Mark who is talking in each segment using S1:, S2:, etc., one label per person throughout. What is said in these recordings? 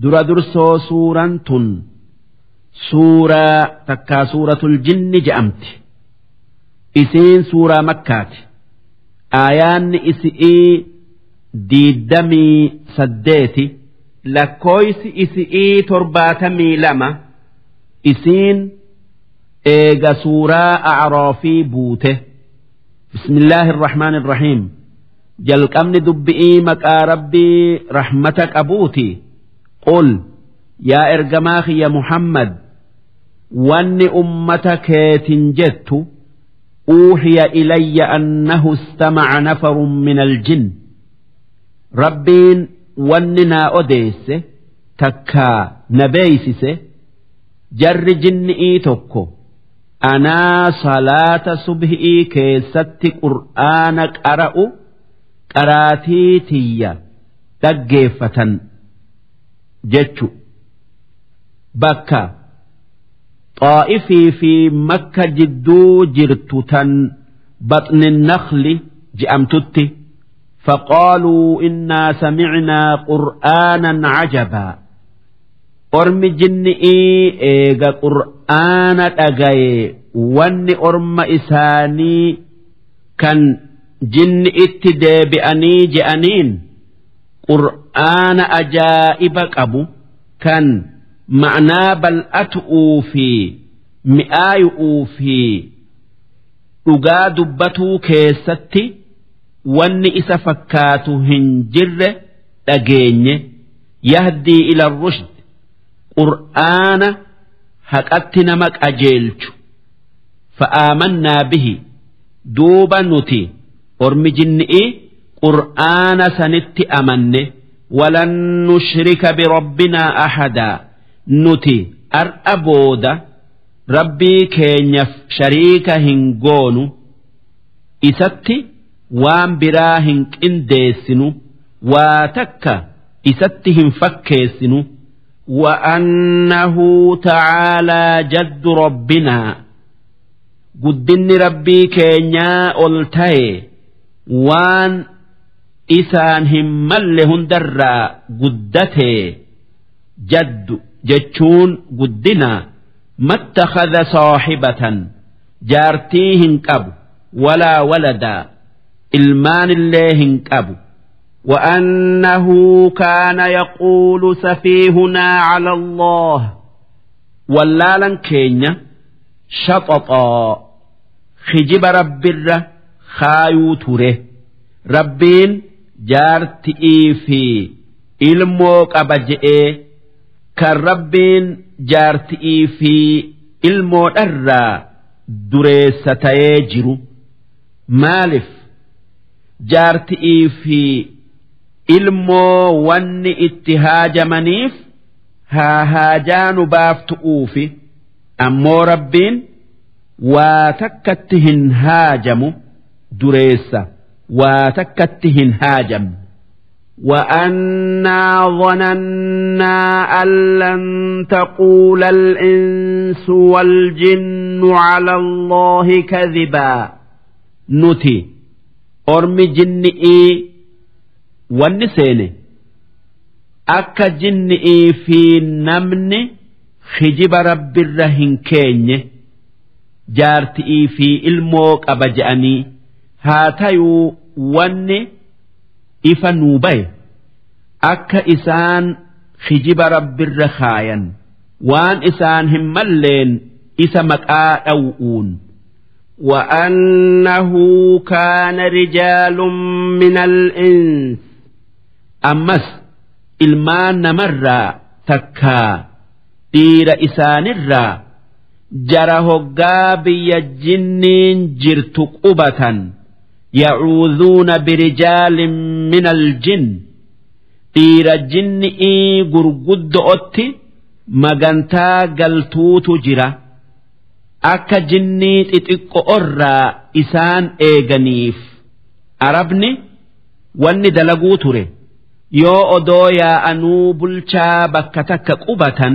S1: Dura dursoo suuraan tun suuraa takkaa suuratul jinni je'amti. Isiin suuraa Makkaati. Aayaanni isi'ii 28, lakkooysi isi'ii 72. Isiin eega suuraa A'raafii buute. Bismillaahi irrahmaan irrahiim. Jalqabni dubbi'ii maqaa Rabbii rahmata qabuuti. Qul, yaa ergamaa kiyya Muhammad, wanni ummata keetin jettu: uuhiya ilayya annahu istamaca nafarun min aljinn, Rabbiin wanni naa odeesse takkaa na beeysise, jarri jinni'ii tokko anaa salaata subhi'ii keessatti Qur'aana qara'u qaraatii tiyya dhaggeeffatan jechu. Bakka Xaa'ifii fi Makka jidduu jirtu tan Baxni Nakli je'amtutti. Faqaaluu innaa samicnaa qur'aanan cajabaa. Ormi jinni'ii eega Qur'aana dhagaye, wanni orma isaanii kan jinni itti deebi'anii je'aniin: qur'aana ajaa'iba qabu kan ma'naa bal'atu'uu fi mi'aayu'uu fi dhugaa dubbatuu keessatti wanni isa fakkaatu hin jirre dhageenye. Yahdii ila rushd, Qur'aana haqatti nama qajeelchu. Fa'aamannaa bihi, duuba nuti ormi jinni'i Qur'aana sanitti amanne. Walan nushrika birabbinaa ahadaa, nuti ar'a booda Rabbii keenyaf shariika hin goonu, isatti waan biraa hin qindeessinu, waa takka isatti hin fakkeessinu. وأنه تعالى جد ربنا, guddinni Rabbii keenyaa ol ta'e, waan isaan hin malle hundarraa guddate. Jaddu jechuun guddina. ما اتخذ صاحبة, jaartii hin qabu, ولا ولدا, ilmaan illee hin qabu. وأنه كان يقول سفيهنا على الله, wallaalan keenya شططا, kijiba Rabbirra kaayuu ture. Rabbiin jaarti'ii fi ilmoo qaba je'ee, kan Rabbiin jaarti'ii fi ilmoodharraa dureessa ta'ee jiru, maaliif jaarti'ii fi ilmoo wanni itti haajamaniif haa haajaanu baaftu'uufi? Ammoo Rabbiin waa takkatti hin haajamu, dureessa waa takkatti hin haajamne. وأنا ظننا أن لن تقول الإنس والجن على الله كذبا. Nuti ormi jinni'ii wanni seene akka jinni'ii fi namni kijiba Rabbirra hin keenye, jaarti'ii fi ilmoo qaba je'anii. Haa tayuu, wanni ifa nuu baye akka isaan kijiba Rabbirra kaayan, waan isaan hin malleen isa maqaa dhaw'uun. وأنه كان رجال من الإنس, ammas ilmaan namarraa takkaa dhiira isaanirraa jara hoggaa biyya jinniin jirtu qubatan, يعوذون برجال من الجن, dhiira jinni'ii gurguddo'otti magantaa galtuutu jira, akka jinnii xixiqqo'orraa isaan eeganiif. Arabni wanni dalaguu ture, yoo odoo yaa'anuu bulchaa bakka takka qubatan,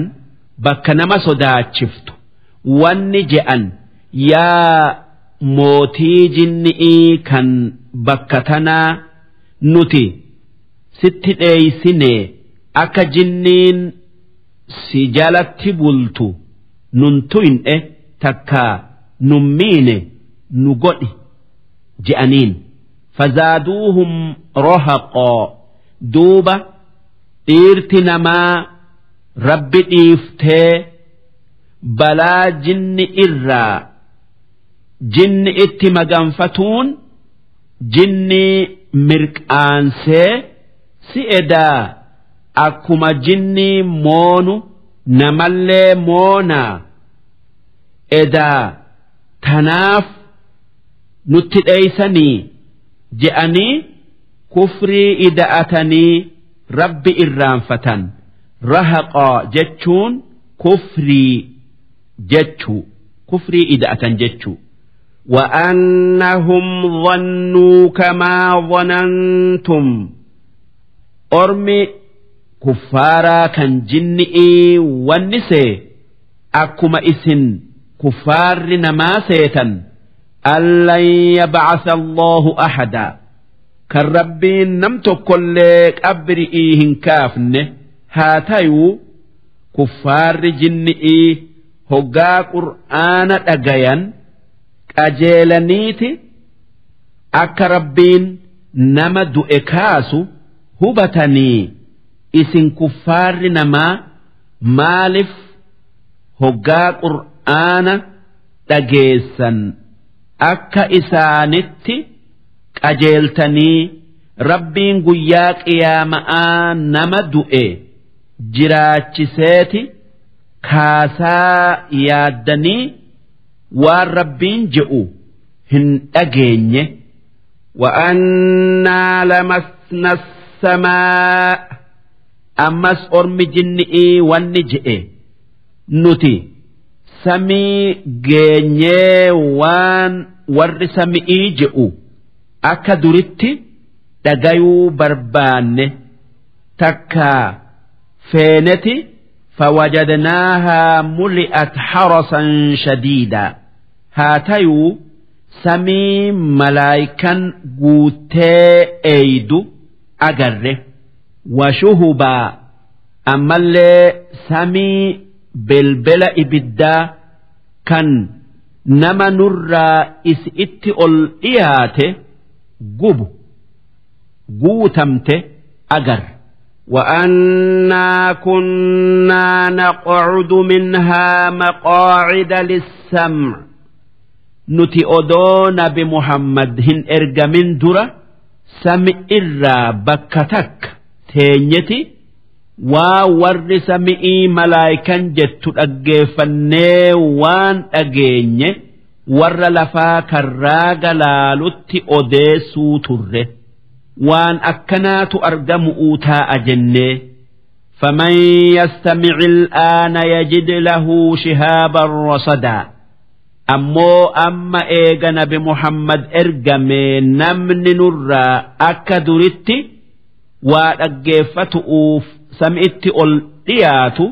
S1: bakka nama sodaachiftu, wanni je'an: yaa mootii jinni'ii kan bakka tanaa, nuti sitti dheeysine. Akka jinniin si jalatti bultu nun tuyne takkaa nun miine nu godhi je'aniin. Fazaaduuhum rahaqaa duuba dhiirti namaa rabbi dhiiftee balaa jinni irraa jinni itti maganfatuun jinni mirqaansee si edaa akkuma jinni moonu namallee moonaa edaa tanaaf nutti dheeysanii je'anii kufrii ida'atanii rabbi irraanfatan. Rahaqaa jechuun kufrii jechuu, kufrii ida'atan jechuu. وأنهم ظنوا كما ظننتم ormi kuffaaraa kan jinni'ii wanni see akkuma isin kuffaarri namaa seetan أن لن يبعث الله أحدا kan rabbiin nam tokkollee qabri'ii hin kaafne haa tayuu kuffaarri jinni'ii hoggaa qur'aana dhagayan qajeelaniiti akka rabbiin nama du'e kaasu hubatanii isin kuffaarri namaa maalif hoggaa qur'aana dhageessan akka isaanitti qajeeltanii rabbiin guyyaa qiyaama'aa nama du'e jiraachiseeti kaasaa yaaddanii waan rabbiin je'u hin dhageenye. وأنا لمسنا السماء ammas ormi jinni'ii wanni je'e nuti samii geenyee waan warri sami'ii je'u akka duritti dhagayuu barbaanne takkaa feeneti فوجدناها ملئت حرسا شديدا haa tayuu samii malaayikan guutee eeydu agarre. وشهبا ammallee samii belbela ibiddaa kan nama nurraa isitti ol dhiyaate gubu guutamte agarre. وأنا كنا نقعد منها مقاعد للسمع nuti odoo nabi Muhammad hin ergamin dura sami irraa bakka takka teenyeti waa warri sami'ii malaayikan jettu dhaggeeffannee waan dhageenye warra lafaa karraa galaalutti odeessuu turre waan akkanaatu argamu'uu taa'a jennee. فمن يستمع الآن يجد له شهابا رصدا ammoo amma eega nabi Muhammad ergame namni nurraa akka duritti waa dhaggeeffatu'uuf sami'itti ol dhiyaatu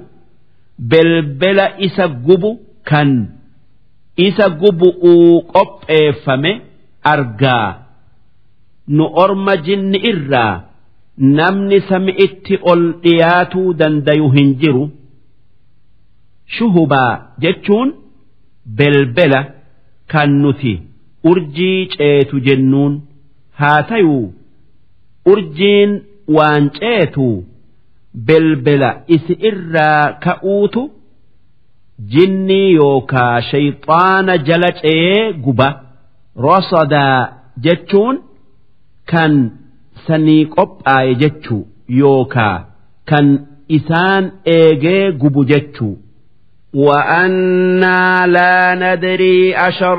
S1: belbela isa gubu kan isa gubu'uu qopheeffame argaa. Nu orma jinni irraa namni sami'itti ol dhiyaatuu dandayu hin jiru. Shuhubaa jechuun belbela kan nuti urjii ceetu jennuun haa tayuu urjiin waan ceetu belbela isi irraa ka'uutu jinnii yookaa shayxaana jala ce'ee guba. Rasadaa jechuun kan sanii qophaa'e jechuu yookaa kan isaan eegee gubu jechuu. وأنا لا ندري أشر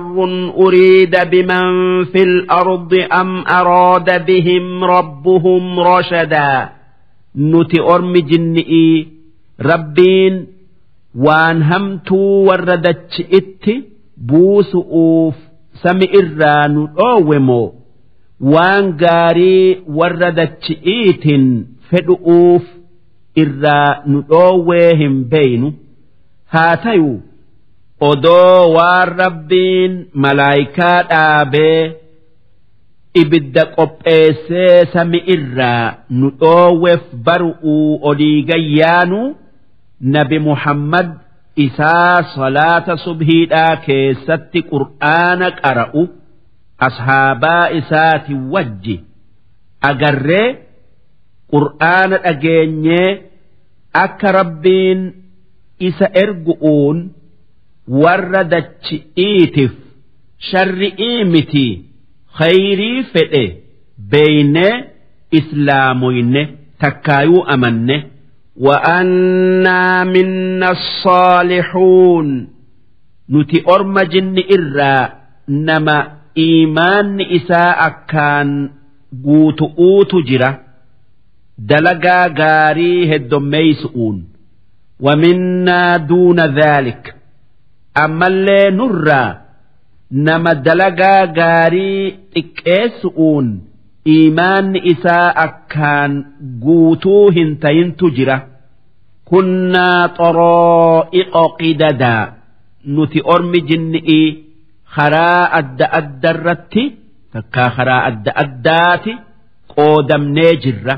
S1: أريد بمن في الأرض أم أراد بهم ربهم رشدا nuti ormi jinni'ii rabbiin waan hamtuu warra dachi'itti buusu'uuf sami irraa nu dhoowwe moo waan gaarii warra dachi'iitiin fedhu'uuf irraa nu dhoowwee hin beeynu. Haa tayuu odoo waan rabbiin malaayikaa dhaabee Ibidda qopheessee sami irraa nu dhoowweef baru'uu olii gayyaanu Nabi Muhammad isaa salaata subhiidhaa keessatti qur'aana qara'u ashaabaa isaati wajji agarree qur'aana dhageenyee akka Rabbiin isa ergu'uun warra dachi'iitiif sharri'ii miti khayrii fedhe beeynee islaamoyne takkaayuu amanne. وأنا منا الصالحون nuti orma jinni irraa nama iimaanni isaa akkaan guutu'uutu jira dalagaa gaarii heddommeeysu'uun. ومنا دون ذلك ammallee nurraa nama dalagaa gaarii xiqqeessu'uun iimaanni isaa akkaan guutuu hin tayintu jira. Kunnaa xaraa'iqa qidadaa nuti ormi jinni'ii karaa adda addarratti takkaa karaa adda addaati qoodamnee jirra.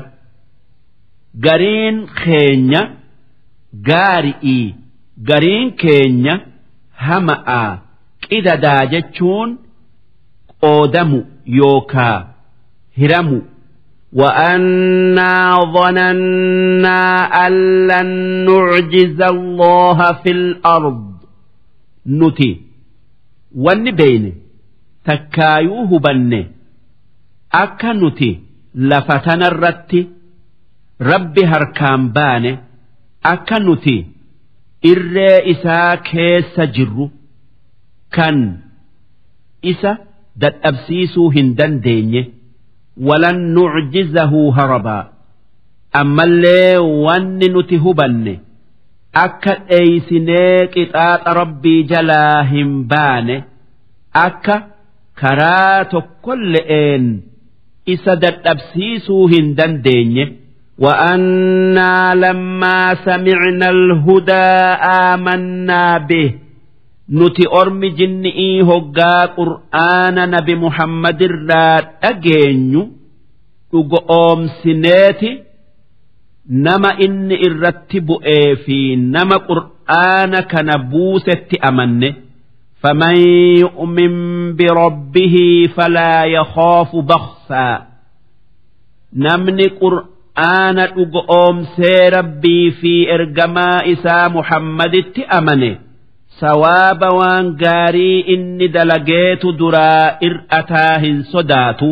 S1: Gariin keenya gaari'ii gariin keenya hama'aa. Qidadaa jechuun qoodamu yookaa hiramu. وأنا ظننا أن لن نعجز الله في الأرض nuti wanni beeyne takkaayuu hubanne akka nuti lafa tanarratti Rabbi harkaan baane akka nuti irree isaa keessa jirru kan isa dadhabsiisuu hin dandeenye. Walan nucjizahu harabaa ammallee wanni nuti hubanne akka dheeysinee qixaaxa Rabbii jalaa hin baane akka karaa tokkolle'een isa dadhabsiisuu hin dandeenye. وأنا لما سمعنا الهدى آمنا به nuti ormi jinni'ii hoggaa qur'aana Nabi Muhammad irraa dhageenyu dhugoomsineeti nama inni irratti bu'ee fi nama qur'aana kana buusetti amanne. فمن يؤمن بربه فلا يخاف بخسا namni qur'aana dhugoomsee Rabbii fi ergamaa isaa Muhammaditti amane sawaaba waan gaarii inni dalageetu duraa ir'ataa hin sodaatu.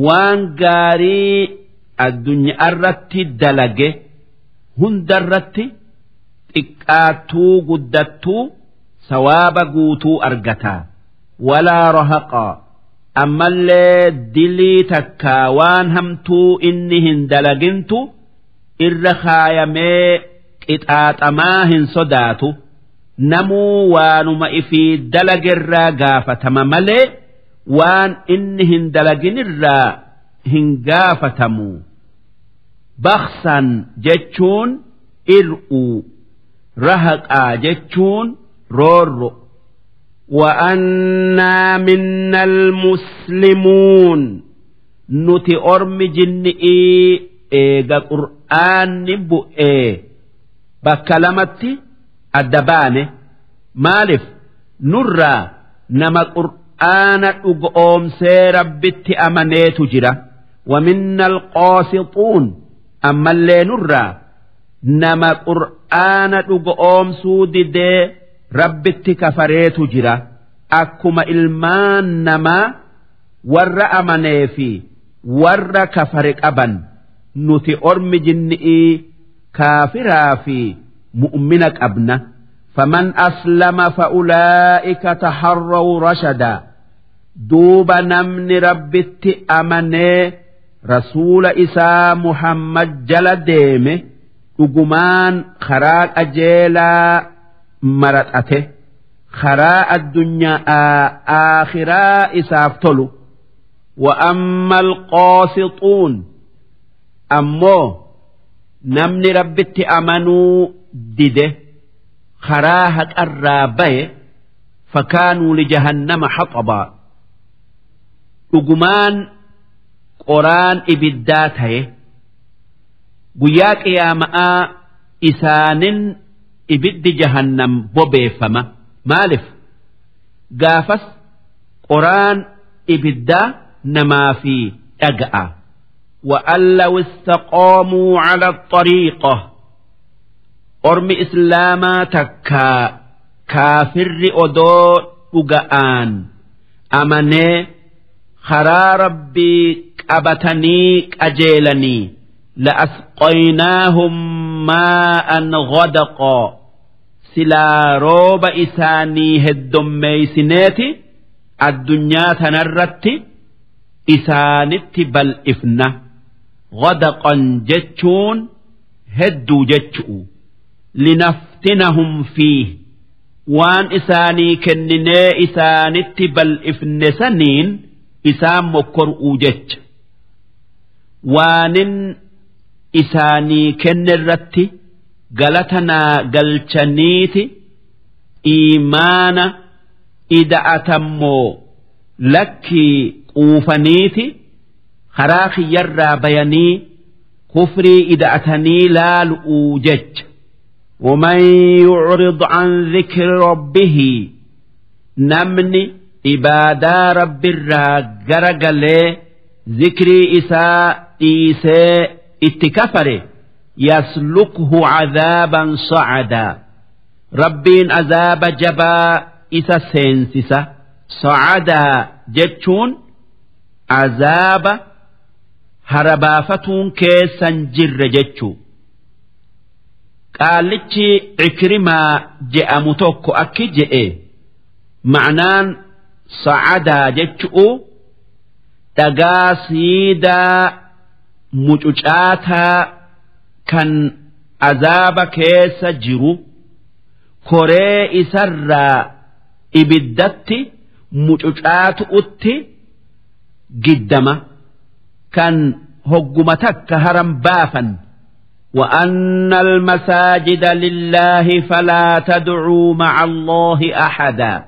S1: Waan gaarii addunyaarratti dalage hundarratti xiqqaattuu guddattuu sawaaba guutuu argataa. Walaa rahaqaa ammallee dilii takkaa waan hamtuu inni hin dalagintu irra kaayamee qixaaxamaa hin sodaatu. Namuu waanuma ifii dalagerraa gaafatama malee waan inni hin dalaginirraa hin gaafatamu. Baksan jechuun ir'uu, rahaqaa jechuun roorro. وأنا منا المسلمون nuti ormi jinni'ii eega qur'aanni bu'ee bakka lamatti adda baane. Maaliif nurraa nama qur'aana dhugoomsee Rabbitti amaneetu jira. ومنا القاسطون ammallee nurraa nama qur'aana dhugoomsuu didee Rabbitti kafareetu jira. Akkuma ilmaan namaa warra amanee fi warra kafare qaban nuti ormi jinni'ii kaafiraa fi mu'mina qabna. فمن أسلم فأولئك تحروا رشدا duuba namni Rabbitti amanee rasuula isaa Muhammad jala deeme dhugumaan karaa qajeelaa maraxate karaa addunyaa aakhiraa isaaf tolu. وأما القاسطون ammoo namni Rabbitti amanuu dide karaa haqarraa baye فكانوا لجهنم حطبا. Dhugumaan qoraan ibiddaa ta'e guyyaa qiyaama'aa isaanin ibiddi jahannam bobeeffama. Maalif gaafas qoraan ibiddaa namaa fi dhaga'a. وأن لو استقاموا على الطريقة ormi islaamaa takkaa kaafirri odoo dhuga'aan amanee karaa rabbii qabatanii qajeelanii la'asqaynaahum maa'an ghadaqaa silaa rooba isaanii heddommeeysineeti addunyaa tanarratti isaanitti bal'ifna. Ghadaqan jechuun hedduu jechu'u. Linaftinahum fiih waan isaanii kenninee isaanitti bal'ifne saniin isaan mokkor'uu jecha. Waanin isaanii kennerratti galata naa galchaniiti iimaana ida'atammoo lakkii quufaniiti karaa kiyyarraa bayanii kufrii ida'atanii laalu'uu jecha. ومن يعرض عن ذكر ربه نمني عبادة رب الراجرجلي ذكري إساء إيساء اتكفره يسلكه عذابا صعدا ربين عذاب جبا إسا سينسسا صعدا جتشون عذاب هربافتون كيسا جر جتشو. Qaalichi Ikrimaa je'amu tokko akki je'e ma'naan sa'adaa jechu'u dhagaa siidaa mucucaataa kan azaaba keessa jiru koree isarraa ibiddatti mucucaatu'utti giddama kan hogguma takka haram baafan. وأن المساجد لله فلا تدعوا مع الله أحدا.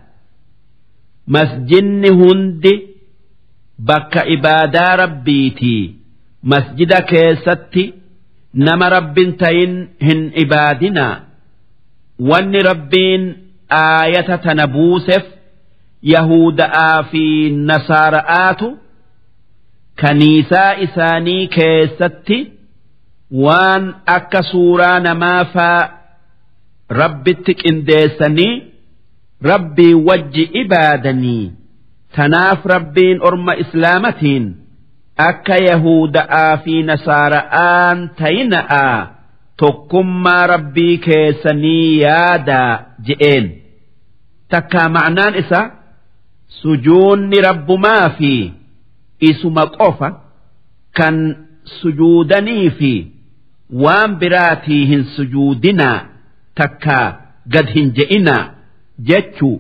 S1: مسجن هند بك إبادة ربيتي مسجد كيستي نما رب تين هن إبادنا. وأن ربين آية تنبوسف يهود آفي نصارآت كنيسة إساني كيستي waan akka suuraa namaa faa rabbitti qindeessanii rabbii wajji ibaadanii. Tanaaf rabbiin orma islaamatiin akka yahuuda'aa fi nasaara'aan tayina'aa tokkummaa rabbii keessanii yaadaa je'een. Takkaa ma'naan isa sujuunni rabbumaa fi isuma qofa kan sujuudanii fi waan biraatii hin sujuudinaa takkaa gad hin je'inaa jechuu.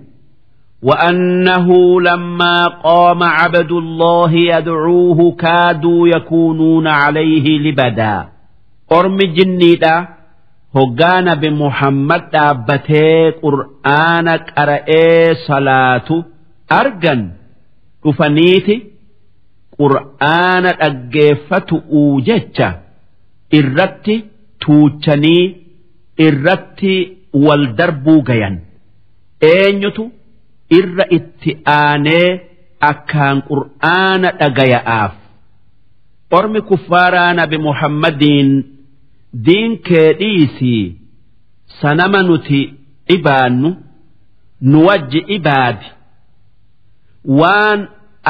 S1: وأنه لما قام عبد الله يدعوه كادوا يكونون عليه لبدا. أرم جنيدا هجان بمحمد أبتي قرآنك أرأي صلاة أرجن رفنيتي قرآن أجفت أوجتش إرتي توتشني إرتي والدربو جيان أينيتو irra itti aanee akkaan qur'aana dhagaya'aaf. Ormi kuffaaraa nabi Muhammadiin diin kee dhiisii sanama nuti ibaannu nu wajji ibaadi waan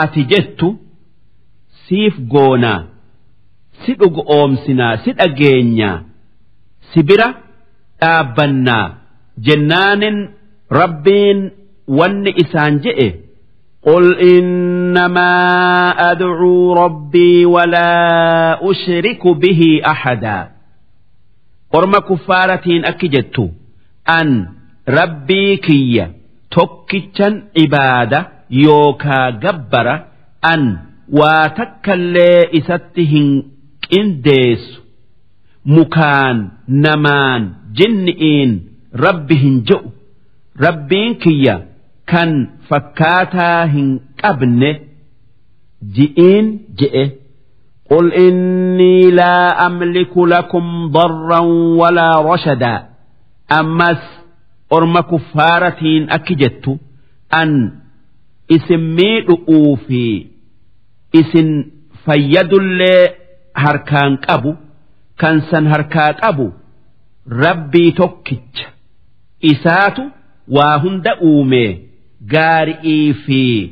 S1: ati jettu siif goonaa si dhugu oomsinaa si dhageenyaa si bira dhaabbannaa jennaanin rabbiin wanni isaan je'e qul innamaa ad'uu rabbii walaa ushriku bihi ahadaa. Orma kuffaaratiin akki jettu an rabbii kiyya tokkichan ibaada yookaa gabbara an waa takkallee isatti hin qindeessu mukaan namaan jinni'iin rabbi hin je'u rabbiin kiyya kan fakkaataa hin qabne Ji'iin je'e. قل إني لا أملك لكم ضرا ولا رشدا أمس أرم كفارتين أكجت أن اسمي في اسن فيد اللي هركان أبو كان سن هركان أبو ربي توكت إسات وهند أومي قارئي في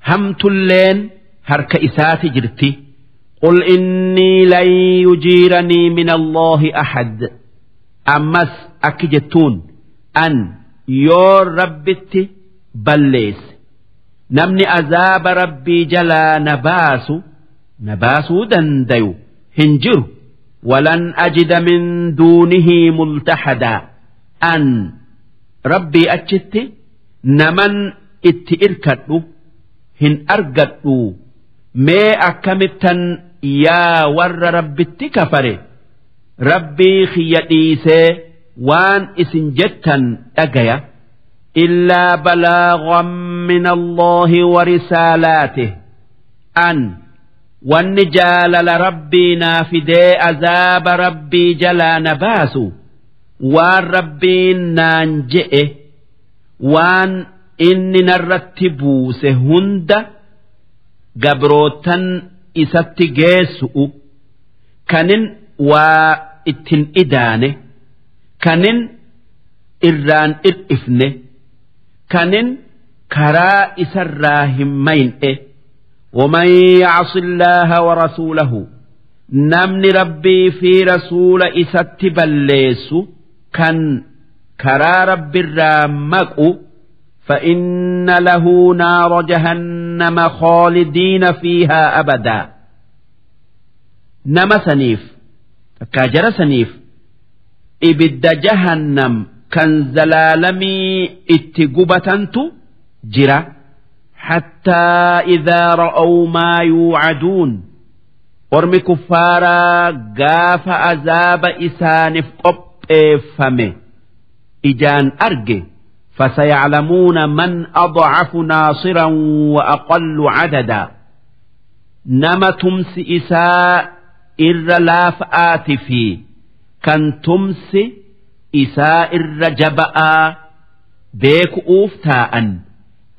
S1: همت اللين هرك إسات جرتي. قل إني لن يجيرني من الله أحد أمس أكجتون أن يور ربتي بليس نمني أذاب ربي جلا نباسو نباسو دنديو هنجر ولن أجد من دونه ملتحدا أن ربي أجتي نمن اتئركتو هن أرقتو mee akkamittan yaa warra rabbitti kafare rabbii xiyya dhiisee waan isin jettan dhagaya illaa balaagan min Allaahi wa risaalaatih an wanni jaalala rabbii naa fidee azaaba rabbii jalaa na baasu waan rabbiin naan je'e waan inni narratti buuse hunda gabrootan isatti geessu'u kanin waa ittin idaane kanin irraan ir'ifne kanin karaa isarraa hin mayn'e. ومن يعص الله ورسوله نمن ربي في رسول إسات بليس كان كرا رب الرامق فإن له نار جهنم خالدين فيها أبدا. نما سنيف كاجر سنيف إبد جهنم كان زلالمي اتقبتنت جرا حتى إذا رأوا ما يوعدون أرمي كفارا قاف أزاب إسانف قب فمه إجان أرجي فسيعلمون من أضعف ناصرا وأقل عددا. نما تمس إساء إر لاف آتفي كان تمس إساء إر جبأ بيك أوفتاء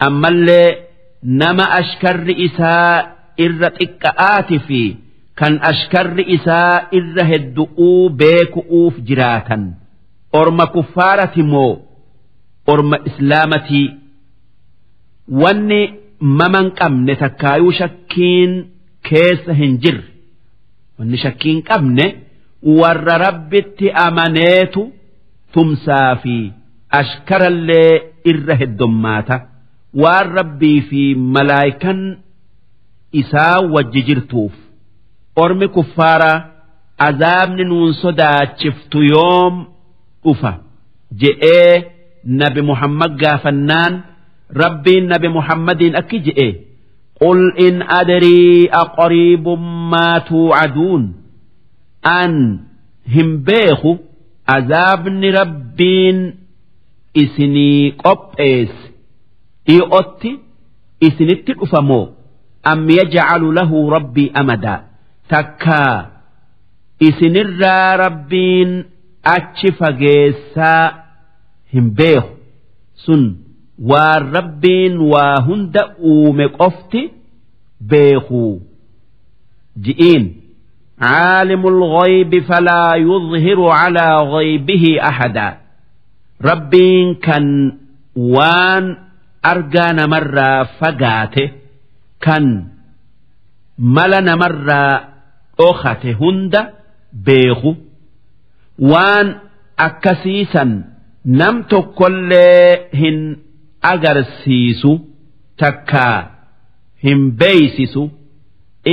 S1: أما اللي نما أشكر إساء إر إكآتفي كان أشكر إساء إر هدؤو بيك أوف جراتا أرم كفارة مو أرم إسلامتي واني ممن قمن تكايو شكين كيس هنجر واني شكين قمن ور ربت أمانيت تمسافي أشكر اللي إره الدماته waan rabbii fi malaayikan isaa wajji jirtuuf. Ormi kuffaaraa azaabni nuun sodaachiftu yoom dhufa je'ee nabi Muhammad gaafannaan rabbiin nabi Muhammadiin akki je'e qul in adrii aqariibun maa tuucaduun an hin beeku azaabni rabbiin isinii qopheesse dhi'ootti isinitti dhufamoo am yaj'alu lahu rabbii amadaa takkaa isinirraa rabbiin achi fageessaa hin beeku sun waan rabbiin waa hunda uume qofti beeku ji'iin caalimul ghaybi falaa yudhiru calaa ghaybihi ahadaa rabbiin kan waan argaa namarraa fagaate kan mala namarraa dhokate hunda beeku waan akkasiisan nam tokkollee hin agarsiisu takkaa hin beeysisu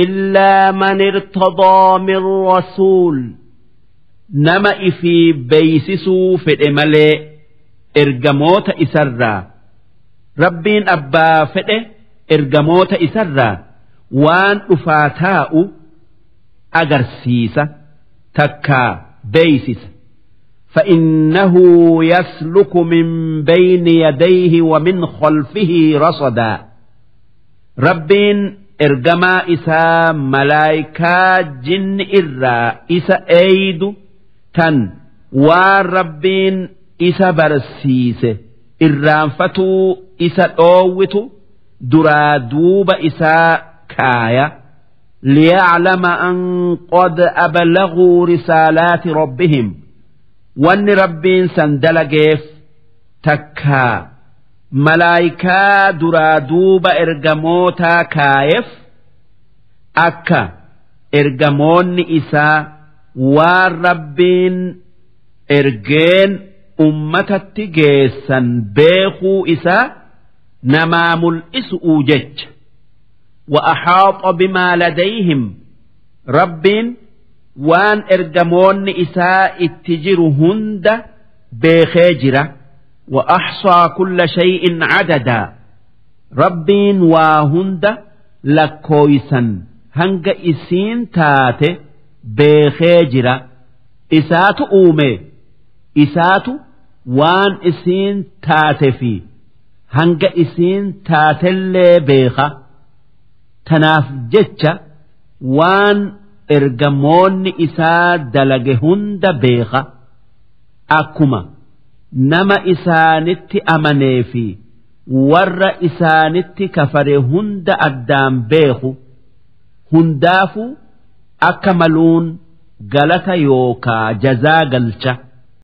S1: illaa man irtadaa min rasuul nama ifii beeysisuu fedhe malee ergamoota isarraa rabbiin abbaa fedhe ergamoota isarraa waan dhufaa taa'u agarsiisa takkaa beeysisa. فإنه يسلك من بين يديه ومن خلفه رصدا ربين Ergamaa isaa malaayikaa jinni irraa isa eeydu tan waan Rabbiin isa barsiise irraanfatuu isa dhoowwitu duraa duuba isaa kaaya. Liyaclama an qad ablaguu risaalaati rabbihim. Wanni Rabbiin san dalageef takkaa malaayikaa duraa duuba ergamootaa kaayeef akka ergamoonni isaa waan Rabbiin ergeen ummatatti geessan beekuu isaa namaa mul'isu'uu jecha. وأحاط بما لديهم. Rabbiin waan ergamoonni isaa itti jiru hunda beekee jira. وأحصى كل شيء عددا. Rabbiin waa hunda lakkooysan hanga isiin taate beekee jira. Isaatu uume, isaatu waan isiin taate fi hanga isiin taatellee beeka. Tanaaf jecha waan ergamoonni isaa dalage hunda beeka. Akkuma nama isaanitti amanee fi warra isaanitti kafare hunda addaan beeku, hundaafuu akka maluun galata yookaa jazaa galcha.